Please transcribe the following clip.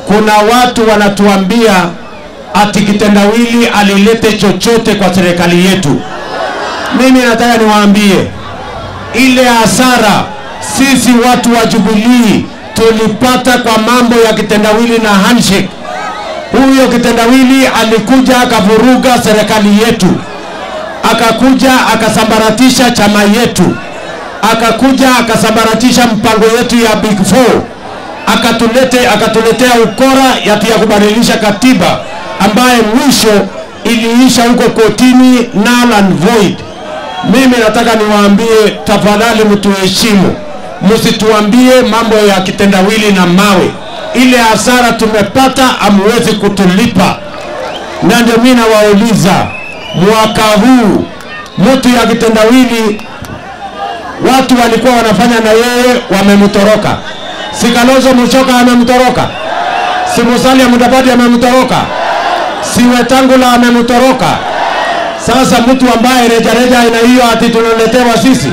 Kuna watu wanatuambia ati kitendawili alilete chochote kwa serikali yetu. Mimi nataka niwaambie ile hasara sisi watu wa Jubilee tulipata kwa mambo ya kitendawili na handshake. Huyo kitendawili alikuja akavuruga serikali yetu, akakuja akasambaratisha chama yetu, akakuja akasambaratisha mpango yetu ya Big Four, akatuletea ukora ya kubadilisha katiba ambaye mwisho iliisha huko kotini, null and void. Mimi nataka niwaambie, tafadhali mtuheshimu, msituambie mambo ya kitendawili na mawe. Ile hasara tumepata hamwezi kutulipa. Na ndio mimi nawauliza, mwaka huu mtu ya kitendawili watu walikuwa wanafanya na yeye wamemtoroka. Si Kalonzo Musyoka amemtoroka, si Musalia Mudavadi amemtoroka, si Wetangula amemtoroka. Sasa mtu ambaye reja reja aina hiyo ati tunaletewa sisi.